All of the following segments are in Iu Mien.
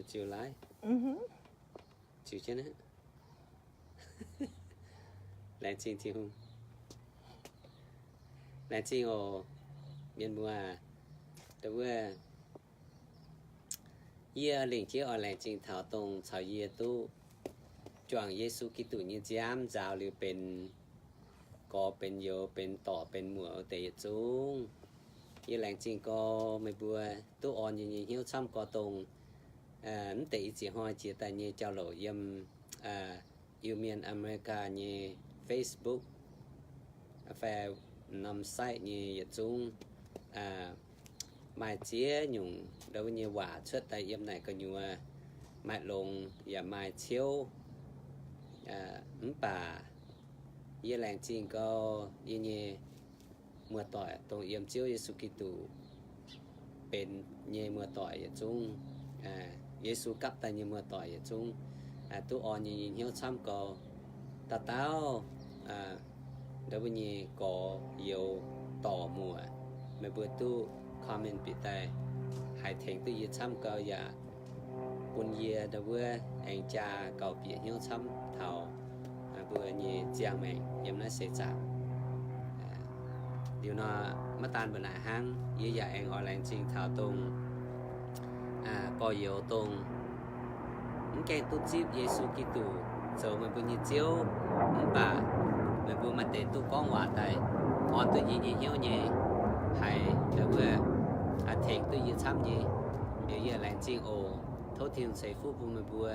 Ziux laaix. Ziux jienv aqv. Laengz zingh Tin-Hungh. Laengz zingh oc, mienh muoz. Wuov, yie lingc jiex oix laengz zingh taux dongh caux yie duqv juangc Yesu Giduc nyei nziaamv nzaaux liuz benx gorx benx youz benx dorc benx muoc wuov deix yietc zungv. Yie laengz zingh gorx meih mbuo duqv orn yie nyei hnyouv camv gorx dongh mv deix i ziex hnoi jiex daaih nyei jauv-louc yiem Iu-Mienh America nyei Facebook fai norm site nyei yietc zungv maaih ziex nyungc ndau wuov nyei waac cuotv daaih yiem naaic gu'nyuoz, maaih longx yaac maaih ciouv. Mv baac yie laengz zingh gau yie nyei muoz-doic dongh yiem Ziouv Yesu Giduc benx nyei muoz-doic yietc zungv, Yesu gapv daaih nyei muoz-doic yietc zungv, duqv orn yie nyei hnyouv camv gau. Dauh dauh ndau wuov nyei gorx youz dorc muoc, meih mbuo duqv comment bieqc daaih, haiz tengx duqv yie camv gau yaac bun yie ndau wuov aengx jaa gaux bieqc hnyouv camv taux mbuo nyei ziangh maengc yiem naaiv seix zaangc. Liuz nor, maiv daan mbuo naaic hnangv, yie yaac aengx oix laengz zingh taux dongh gorx-youz dongh mv gaengh duqv zipv Yesu Giduc zoux meih mbuo nyei Ziouv, mv baac meih mbuo maaih deix duqv gorngv waac daaih, orn duqv yie nyei hnyouv nyei, haiz wuov tengx duqv yie camv nyei. Liuz yie laengz zingh oc. Tov Tin-Hungh ceix fuqv bun meih mbuo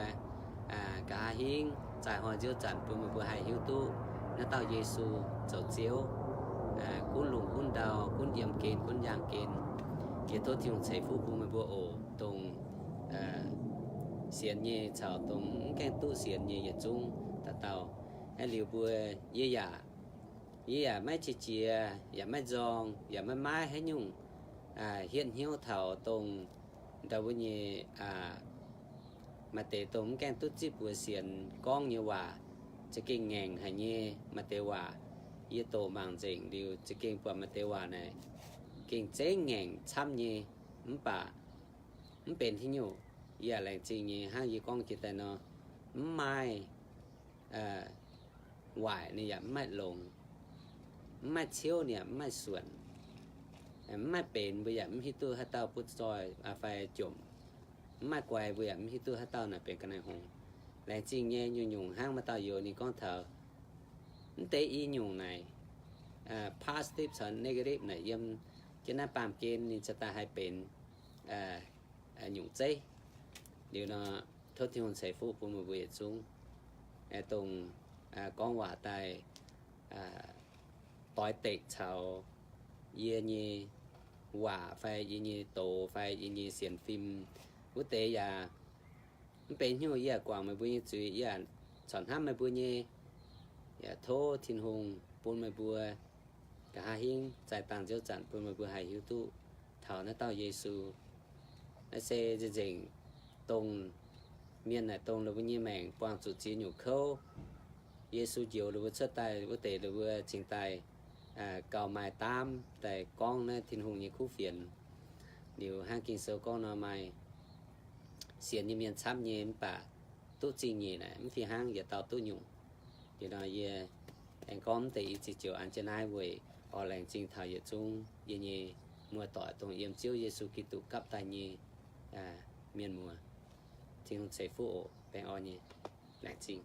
nqa'haav hingv, zaih hnoi nziouv zanc bun meih mbuo haih hiuv duqv naaiv dauh Yesu zoux Ziouv, gunv lungh gunv ndau, gunv yiem gen, gunv njaangh gen. Yie tov Tin-Hungh ceix fuqv bun meih mbuo oc, dongh sienx nyei caux dongh mv gaengh duqv sienx nyei yietc zungv dauh dauh. Naaiv liuz mbuo, yie yaac, yie yaac maiv qiex jiez, yaac maiv nzorng, yaac maiv maaih haaix nyungc hietv hnyouv taux dongh ndau wuov nyei maaih deix dongh mv gaengh duqv zipv mbuox sienx gorngv nyei waac za'gengh ngaengc haic nyei. Maaih deix waac yie doqc mangc nzengc liuz za'gengh buatc maaih deix waac naaic gengh zengv ngaengc camv nyei. Mv baac mv benx haaix nyungc, yie yaac laengz zingh nyei hnangv yie gorngv jiex daaih nor, mv maaih waaic ninh yaac mv maaih longx, mv maaih ciouv ninh yaac mv maaih suonc, mv maaih benx mbuo yaac mv hiuv duqv haaix dauh butv zoih fai jomc, mv maaih guai mbuo yaac mv hiuv duqv haaix dauh naaic benx ga'naaiv hngongx. Laengz zingh nyei nyungc-nyungc hnangv maaih dauh youz ninh gorngv taux mv deix i nyungc naaic, positive caux negative naaic yiem jienv naaiv baamh gen ninh cingx daaih haih benx nyungc zeiv. Liuz nor, tov Tin-Hungh ceix fuqv bun meih mbuo yietc zungv, dongh gorngv waac daaih doix-dekc caux yie nyei waac fai yie nyei doz fai yie nyei sienx fim wuov deix yaac mv benx haaix nyungc, yie yaac guangc meih mbuo nyei zuiz, yie yaac corc hnamv meih mbuo nyei. Yaac tov Tin-Hungh bun meih mbuo nqa'haav hingv zaih dangh nziouv zanc bun meih mbuo haih hiuv duqv taux naaiv dauh Yesu. Naaiv se nzengc-nzengc dongh mienh naaic dongh ninh mbuo nyei maengc buangh zuqc ziex nyungc kouv. Yesu njoux ninh mbuo cuotv daaih wuov deix, ninh mbuo cingx daaih gauh maaih daamv daaih gorngv naaiv Tin-Hungh nyei kuv fienx. Liuz hnangv Ging-Sou gorngv nor, maaih sienx nyei mienh camv nyei, mv baac duqv zingh nyeic naaic mv fih hnangv yietc dauh duqv nyungc. Liuz nor yie aengx gorngv mv deix i ziex joux an jienv naaiv weic oix laengz zingh taux yietc zungv yie nyei muoz-doic dongh yiem Ziouv Yesu Giduc gapv daaih nyei mienh muoz. Tin-Hungh ceix fuqv oc. Baengh orn nyei. Laengz zingh.